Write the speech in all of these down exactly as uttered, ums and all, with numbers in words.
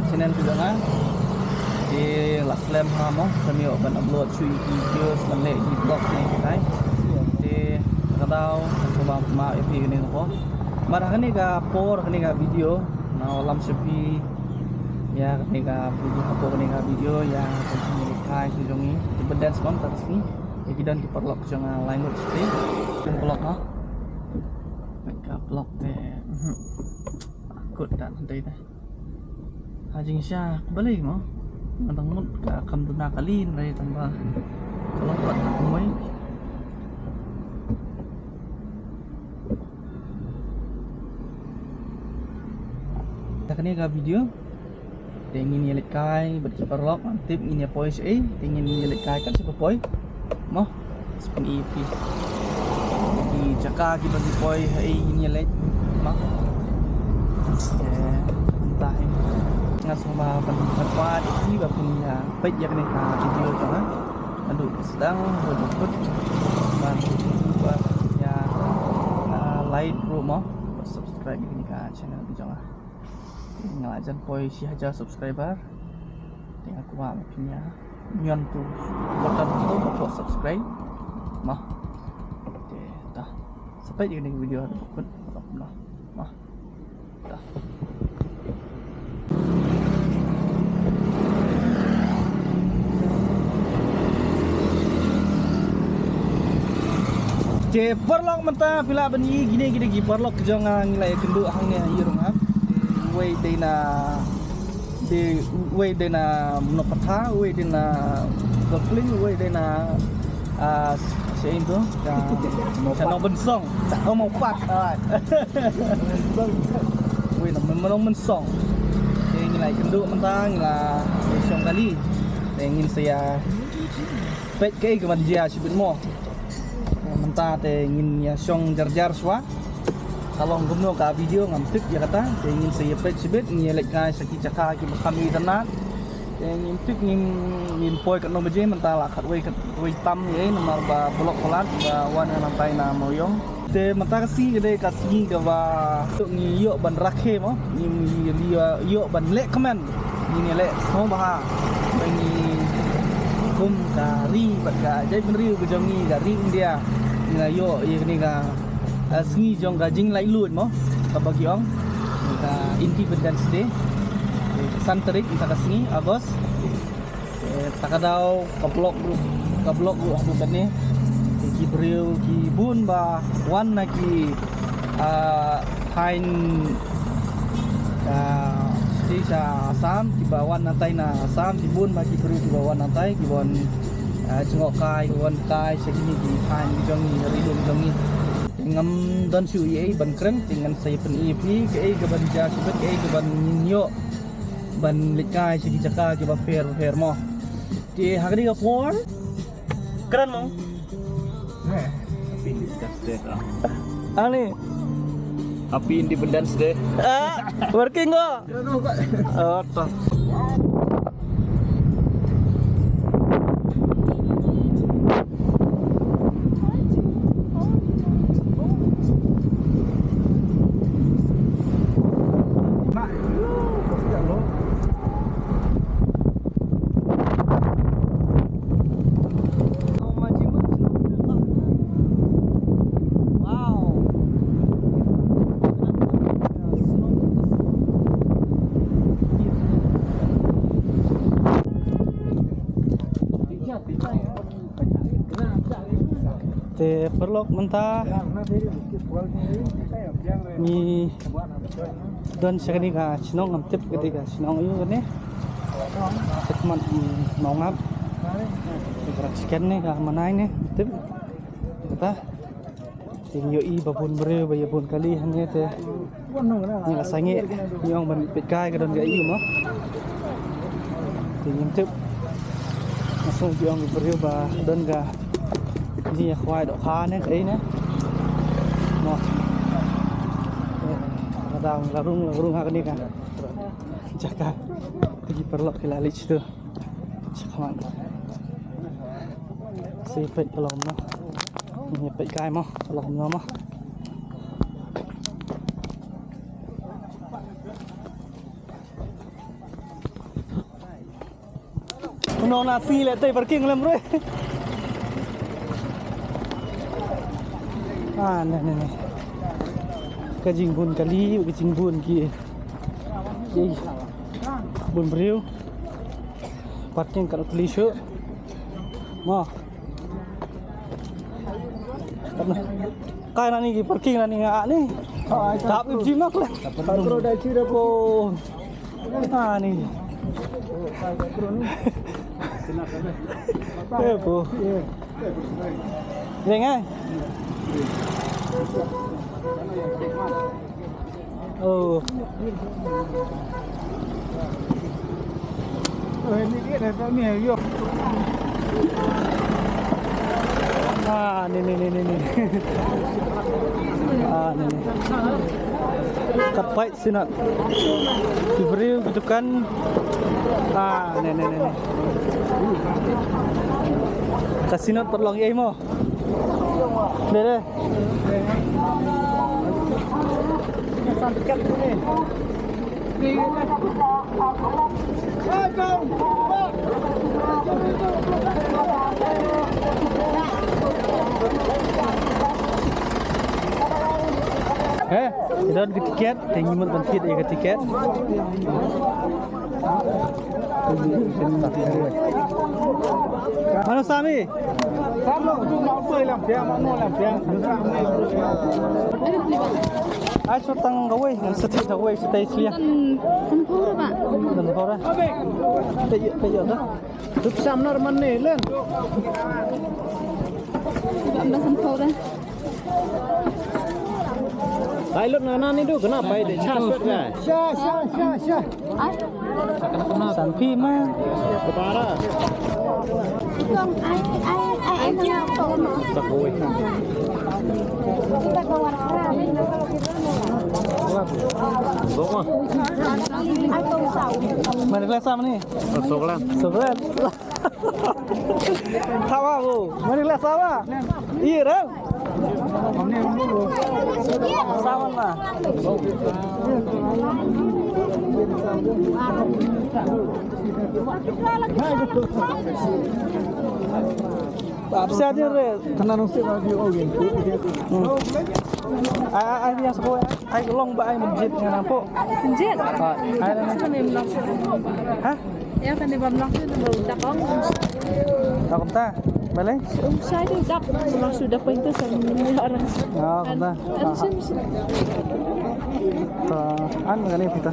Channel ka jong nga. Te la slem ha mo, kane ban upload shuh ïa ki videos, ban leh ki vlog ne ki kai. Te ka daw ka sngewbha ma ïa phi kane ka por. Mar ha kane ka por, kane ka video, nga wallam sha phi ïa kane ka video, hapoh kane ka video ïa ka jingïalehkai ka jong ngi. Te ba dance bam ta ka sngi. Ïa ki don ki paralok jong nga lai ngut sha phi. Ki paralok ha. Ka paralok te. Mhm. Kut da hynrei te. Ha jingshisha balei mo? Nga dang mut ka kam duna kali hynrei tang ba ka long pat ka kumwei. Ta kane ka video. Te ngin ïa leit kai bad ki paralok, ngam tip ngin ïa poi shaei, te ngin ïa leit kai kan sha ba poi. Mo, sa pyn-i ïa phi. Ki jaka kiba ngi poi haei ngin ïa leit. Mo. Te mynta hi nga sngewbha ban kyrpad ïa phi ba phin ïa peit ïa kane ka video jong nga. Naduh sdang haduh kut. Ban ïa, ah, like ruh mo. Bad subscribe ïa kane ka channel ka jong nga. Nga la jan poi shi hajar subscriber. Te nga kwah ma phi ïa ñion tu button tu ba thoh subscribe. Mo. Te ta. Sa peit ïa kane ka video haduh kut. Mo. Ta. Te paralok mynta phi lah ban ïohi kine ki dei ki paralok jong nga ngi la ïakynduh hangne ha Ïewrynghap. Uwei dei na, dei, uwei dei na Manohpatha, uwei dei na Golf Link, uwei dei na, ah, shaei to? Sha, sha Nongpynsong. Oh, Mawpat. Ah. Uwei na Mon-, Nongpynsong. Te ngi la ïakynduh mynta ngi la ïashong kali. Te ngin sa ïa peit kaei kaban jia shibit mo. Mynta te ngin ïa shong jar jar shuwa. Ka long kumno ka video ngam tip ïa kata. Te ngin sa ïa peit shibit, ngin ïa leit kai sha ki jaka kiba kham itynnad. Te ngim tip ngin, ngin poi katno baje, mynta la khatwei, khatwei tam ïa, namar ba block palat ba wan ngan tai na Mawïong. Te mynta ka sngi ka dei ka sngi kaba ngi ïoh ban rakhe mo, ngi ïoh ban lehkmen, ngi leh sngewbha ba ngi kum ka ri bad ka jaitbynriew ka jong ngi ka ri India, ngi la ïoh ïa kane ka, ah, sngi jong ka jinglaitluid mo, kaba ki ong ka Independence Day. San tarik mynta ka sngi August. Eh, ta ka daw ka vlog ruh, ka vlog ruh haduh katne. Ki briew ki bun ba wan na ki, ah, thaiñ, ah, sha Assam, kiba wan na tai na Assam, ki bun ba ki briew kiba wan na tai, kiba wan, ah, jngoh kai, kiba wan kai sha kine ki thaiñ ki jong ngi, ri lum jong ngi. Ngam don shuh ei ei ban kren, te ngan sa ïa pyni ïa phi kaei kaban jia shibit, kaei kaban ngin ïoh ban leit kai sha ki jaka kiba pher pher mo. Te ha kane ka por kren mo. Happy Independence Day. Ani. Happy Independence Day. Ah, working ko. Oh, to. Te paralok mynta ngi don sha kane ka shnong, ngam tip kane ka shnong aiu kane. Te khmat, mm, Mawngap. Te ka rak sken ne ka Manai ne, ngam tip. Kata. Te ngi ïohi ba bun briew ba ïa bun kali hangne te ngi la sangeh, ngi ong ban peit kai ka don ka aiu mo. Te ngim tip. Nga sngew ngi ong ki briew ba don ka jingïakhwai dohkha ne kaei ne mo. Ka daw ngi la rung, la rung ha kane ka jaka. Te ki paralok ki la leit shitu. Shakhmat. Sa peit ka long kumno. Ngin peit kai mo, ka long kumno mo. Nong na si le te parking lem re. Ah, ne ne ne. Ka jingbun kali, ka jingbun ki. Ki. Bun briew. Parking ka tli shu. Ma. Kai nani ki parking nani nga ni. Tap ip jimak le. Ko. Ah, ni. Eh, po. Deng, eh? Oh. Ah, ni, ni, ni, ni, ni. Ah, ni, ni. Kat pait Synod. Ki briew ki dukan. Ah, ne ne ne ne. Ka Synod pat long ei mo. Ne ne. Eh, don ka tiket, te ngi mut ban thied ïa ka tiket. Mano sami? Ai, sa tang kawei, ngan sa thied kawei, sa tai slia. San pura ba. San pura. Kayo, kayo dah. Duk sam nar man ni len. Ba san pura. Ai lut na na ni du kena pai de cha sut na. Sha sha sha sha. Ai. San phi ma. Kebara. Kong ai ai ai ai na ko. Sakoi. Kita ko warna. Bok ma. Ai ko sa. Mana kelas sama ni? Sekolah. Sekolah. Tawa ko. Mari lah sama. Iya, Ram. Sama lah. Apa sih ada, Ram? Kena nusik lagi, oh, gitu. Hmm. Ai, ai, ai, biasa ko, ai, long ba, ai, masjid ngan apa? Masjid? Ah, ai, ai. Sini, Mem, long. Hah? Ya, kan, dia bam long tu, dia baru dak, long. Tak, tak. Balik? Um, saya tu dak, long sudah pointer sama orang. Ah, kan, tak. Ada sini, sini. Ah, an, kan, ni kita.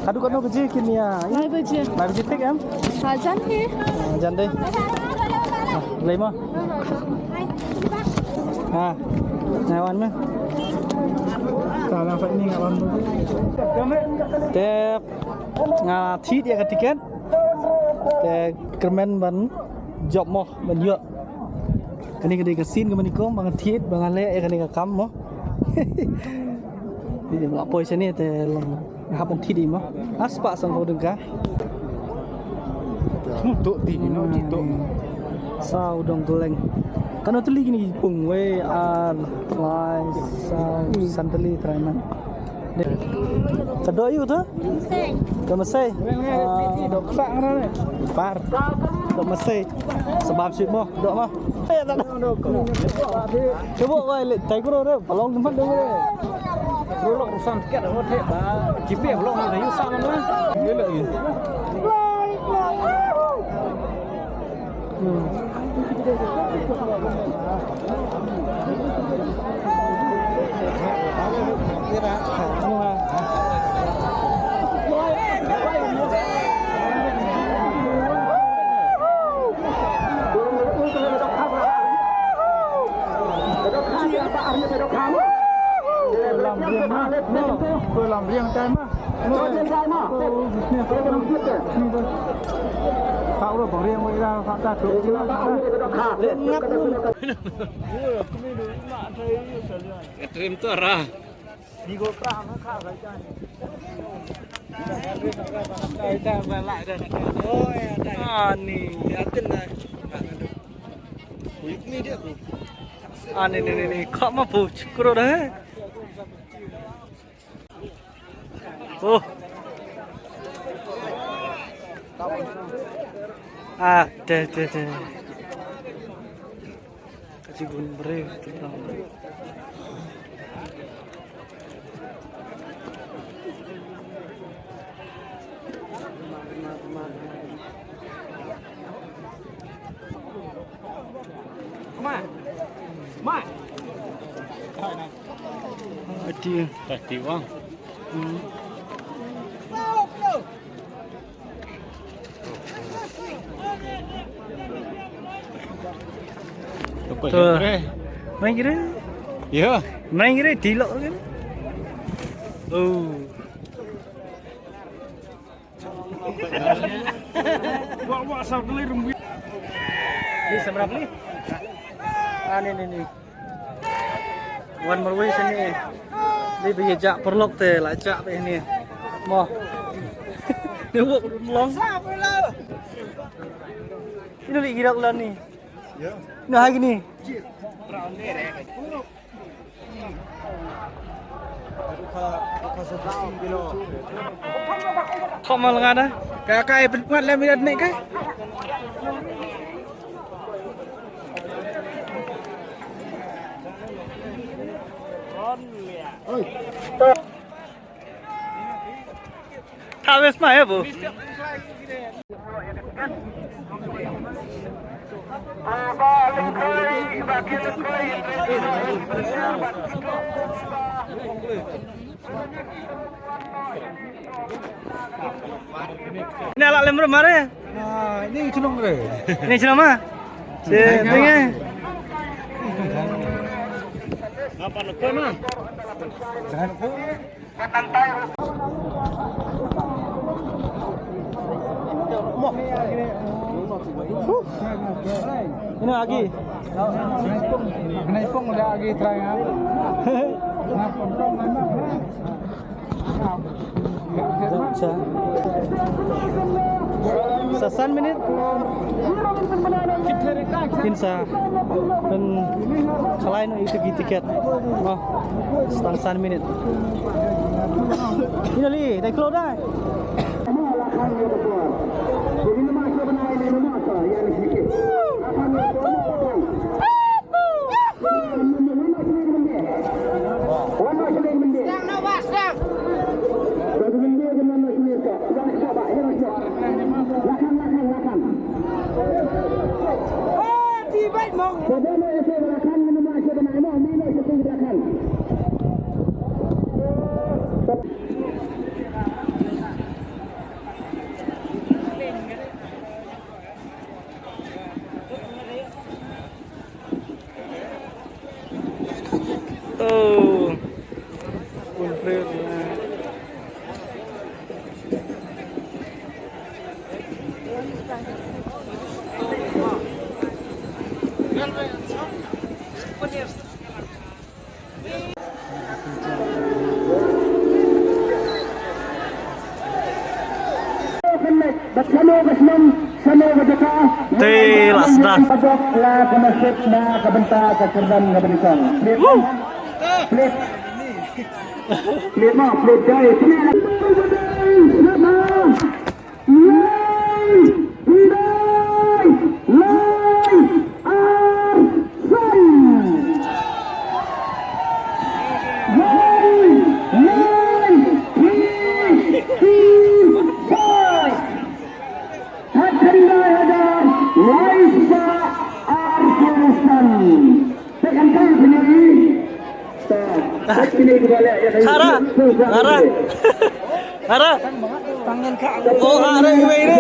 Kadu kadu baje kin ïa? Lai baje. Lai baje thik em? Ha, jan hi. Ha, jan dei. Ha, lai ma. Ha. Nai wan me. Salam fa ni ngawan. Te nga thied ïa ka tiket. Te kyrmen ban jop mo ban ïoh. Kane ka dei ka sien kaba nyngkong ba nga thied ba nga leh ïa kane ka kam mo. Dei ba nga poi shane te long nga hap ban thied ïa mo. Nga spah sanphew tyngka. Tok ti ni no ti tok. Saw dong kylleng. Katno tylli kine ki pung? Wei, ar, lai, saw, san tylli trai man. Ka doh aïu to? Ka Masai. Ka Masai. Ah, doh ksa ngan ne. Par. Doh Masai. Sabab shit mo, doh mo. Ka buh wai le tai kro re, palong tempat dong re. Rulok rusan tiket ro the ba. Jipi long ni da yu sa ngan na. Ni le ni. Trim tu arah. Ah, ni, yakin dah. Ni dia. Ah, ni, ni, ni, ni. Kau mah pu, cukur dah, eh. Oh. Ah, te, te, te. Ka jibun brave tu tau. Ati. Ati wang. Hmm. Tuh. Main kira? Ya. Main kira tilok kan? Oh. Wah, wah, sab kali rumbi. Ni samrap ni. Ah, ni, ni, ni. Wan marwei sini. Ni ba ïa jah paralok te la jah te ni. Mo. Ni wok long. Ini li girak lan ni. Ya. Nah, gini. Kok malah ada? Kakak, eh, penat lah, minat naik, kan? Habis mah ya, Bu. Ini alat lem rumah ya? Nah, ini celung re. Ini celung mah. Si, tengah. Jangan kau. Ina agi. Kena ipung udah agi try ah. Sa san minit. Kin sa pyn khlaiñ noh ïa ki tiket. Mo. Tang san minit. Ina li, dei kloi dei. Oh. Te la sdang. Woo! Lai, lai, lai, ar, san. Lai, lai, lai, lai. Hatkhyndai hajar lai spah arphew san. Te kan kai pynïaid. Te pynïaid ba leh ïa ka. Hara. Hara. Hara. Oh, hara iwei re.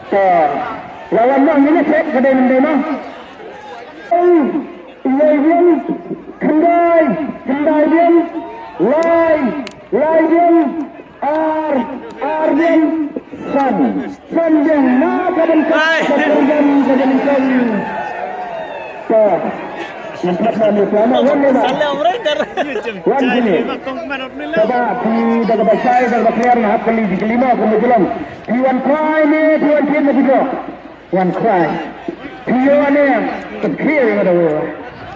Te la wan noh, ïa ne set ka dei mynta noh. Wei, wei biang, khyndai, khyndai biang, lai, lai biang, Ar, ar jong san. San jong na ka bynta ka jong ka jong san. To. Nampak na ni selama wan ni. Wan sini. Coba di daga basai daga bakliar na hap kali di kelima kumba jelang. Di wan try ni di wan team na video. Wan try. Phi ïoh ne, tympi ïa nga da u.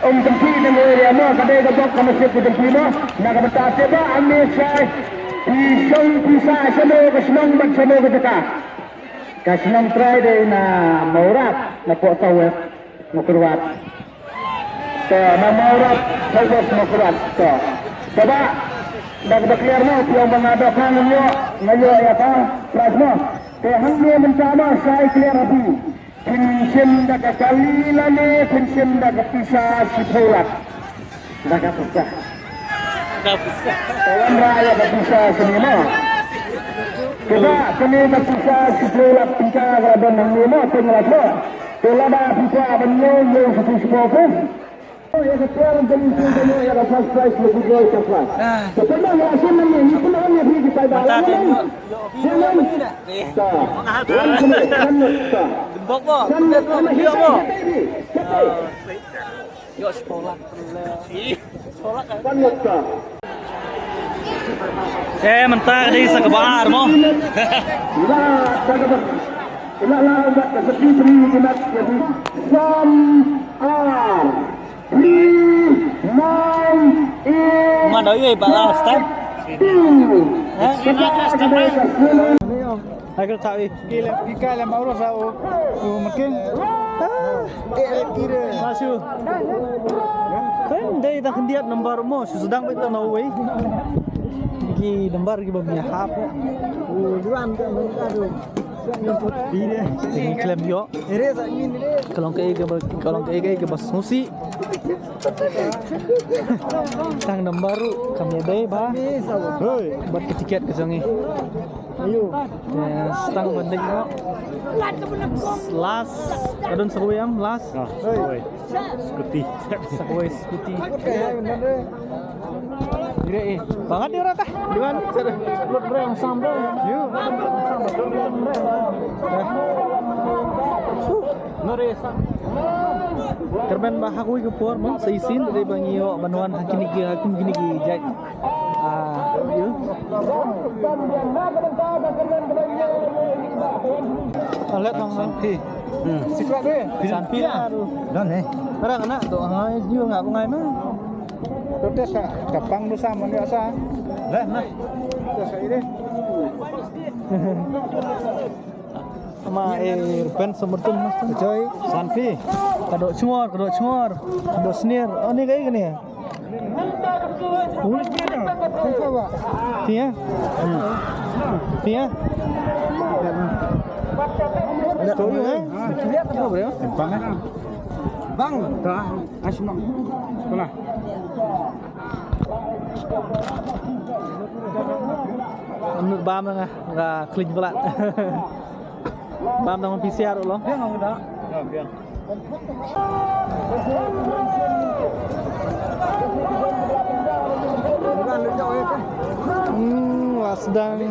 Um tympi da u ïa mo, ka dei ka bok ka masjid ka tympi mo. Na ka bynta seba ame shai. Phi shong pisa shano ka shnong bad shano ka jaka. Ka shnong trai dei na Mawrap, na Pok South West, Mawkyrwat. To, na Mawrap, South West Mawkyrwat. To. Seba, da kaba clear mo, phi ong ba nga dohkha ngam ïoh, nga ïoh ïa ka prize mo. Te hangne mynta mo, shai clear ha phi. Phin shim da ka kali lane phin shim da ka pisa shiphew lak. Da ka pisa. Da pisa. Te wanrah ïa ka pisa shane mo. Kaba kane ka pisa shiphew lak pisa ka la don hangne mo, phin la thoh. Te lada phi kwah ban ïoh, ïoh shiphew shiphew phew. Mynta te ïoh, ïoh, ïoh. Bok bok, bok bok, ïoh bok. Ïoh sekolah. Sekolah kan. Eh, mynta ka dei sa kaba ar mo. Ila la ubat ka sepi tri jimat jadi sam ar. Three, nine, eight, Mana oi ba last time? Two. Ha? Hai kal tawi. Kile kile mauro sa o o makin. Masu. Kan dei ta khyndiat number mo su sedang bit na wei. Ki number ki ba mi hap. O duan ka number tu. Ini klem yo. Ka long kaei kaba, ka long kaei kaei kaba sngewsih. Tang number ruh kam ïadei ba. Hoi. Bad ka tiket ka jong ngi. Ayo. Yes, tang ban dei mo. Last. Ka don sa kawei em, last. Ah, sa kawei. Scooty. Sa kawei scooty. Dire eh. Bangat dia rata. Di mana? Lut reng sam reng. Yu. Sam reng. Nore sam. Kyrmen ba ha kawei ka por mo sa shisien dei ba ngi ïoh ban wan ha kine ki, ha kine ki jait. Ah, yu. Alet nong Sanpi. Hmm. Sikla deh. Sanpi lah tu. Don eh. Kadang anak tu ha yu ngap ngai mah. Tu tes ka, ka pang tu sama dia sa. Lah nah. Tes ka ini. Ama eh ben semertun mas tu. Coy. Sanpi. Ka doh chngor, ka doh chngor. Ka doh snir. Oh ni kai kani. Tia. Tia. Story eh. Bang. Bang. Dah. Asma. Sekolah. Anu bam nga, nga kling pala. Bam nang P C R lo. Biang aku dah. Biang. Hmm, la sdang.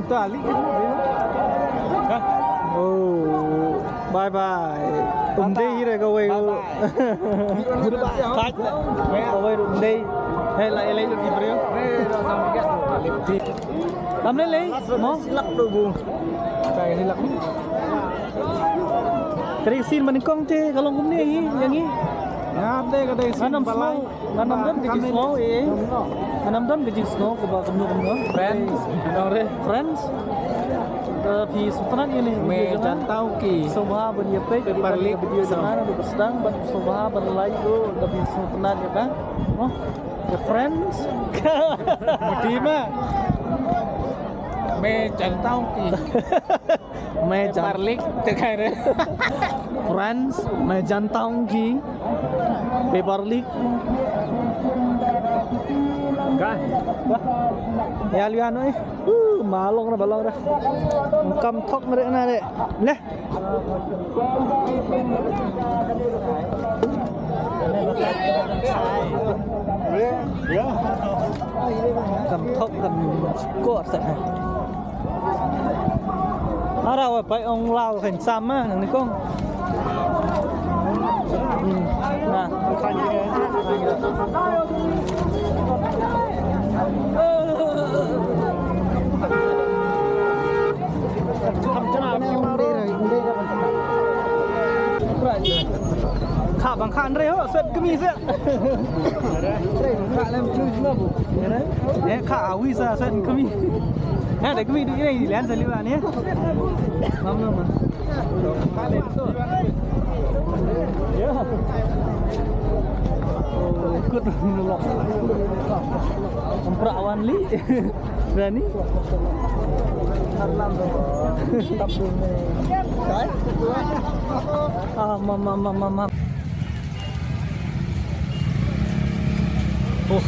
Hah? Oh, bye bye. Um dei hi re kawei. Bye bye. Goodbye. Kawei um dei. Hei la elei lu ki briew. Kam lei lei mo. Silak tu bu. Kai silak. Ka dei ka sien ba nyngkong te ka long kumne hi ïa ngi. Ïa te ka dei ka sien ba lai. Ngan ym don ka jingsngew eh. Ngan ym don ka jingsngew kaba kumno kumno. Friends. Friends. Phi sngewtynnat ïa ne. Me jan tau ki. Sngewbha ban ïa peit ïa ka video jong nga naduh ba sdang bad sngewbha ban like ruh lada phi sngewtynnat ïa ka. Mo. Friends. Mati ma. Me jan tau ki. Me jan. Paper League te kai re. Friends, me jan tau ki. Paper League. Ka. Ïa lian oi. Uh, ma long ra ba long ra. Kam thok re na re. Leh. Kan thok kan skor sa. Ara wa pai ong lau khein sam ma nang ni kong. Hmm. Na. Kha bang kha andre ho set kemi set. Kha lem chu sma bu. Eh kha awi sa set kemi. Na de kemi du ine len sa liwa ne. Mam mam. Ya. Kut lo. Ampra wan li. Berani? Ah, mam, mam, mam, mam, mam. Oh.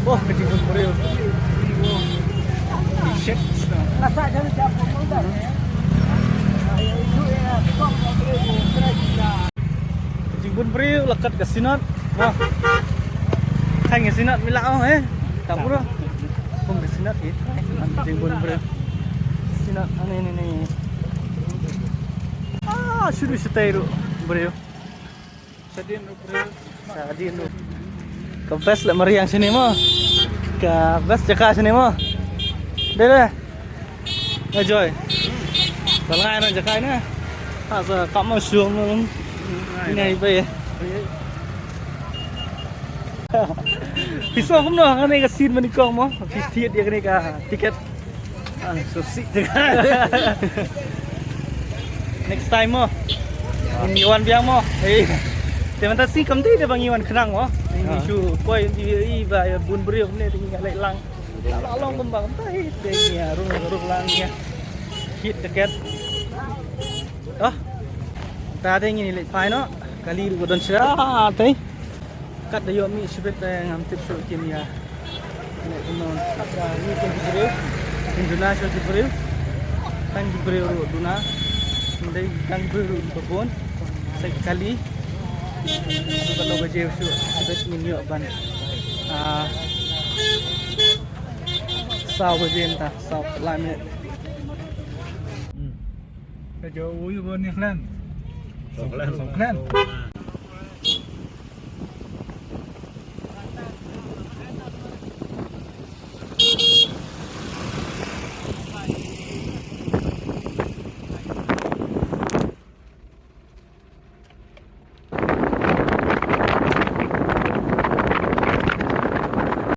Oh, ka jingpun briew. Shit. Jingpun briew la kat ka Synod. Wah. Khan ka Synod mi la ong eh. Ta bro. Pun ka Synod eh. Jingpun briew. Synod ane ne ne. Ah, shudu shatai ruh briew. Shadien ruh briew. Shadien ruh. Ka best la mariang shane mo. Ka best jaka shane mo. Dei dei. Enjoy. Ba la ngai na jaka ine. Ha sa kam ma shuwa mo. Ngai ba ye. Phi sngew kumno kane ka scene mani kong mo? Phi thied ïa kane ka tiket. Ah, so sick. Next time mo. Ngi wan biang mo. Hey. Te mynta sngi kam dei te ba ngi wan khnang mo. Ngi shu poi ngi i ba ïa bun briew ne te ngi leit lang. La long kumba kumta hi te ngi rung rung lang ngi. Hit tiket. Oh. Ta te ngi leit phai noh. Kali ruh don sha te. Kat da ïoh mih shibit, eh, ngam tip shuh kin ïa. Kin ïa duna shuh ki briew. Tang ki briew ruh duna. Ym dei tang ki briew ruh ba bun. Sa kali. Ba ka baje shuh shibit ngin ïoh ban. Ah. Saw baje mynta, saw lai minit. Hmm. Ka jo u yu ba ni khlan. Song khlan. Song khlan.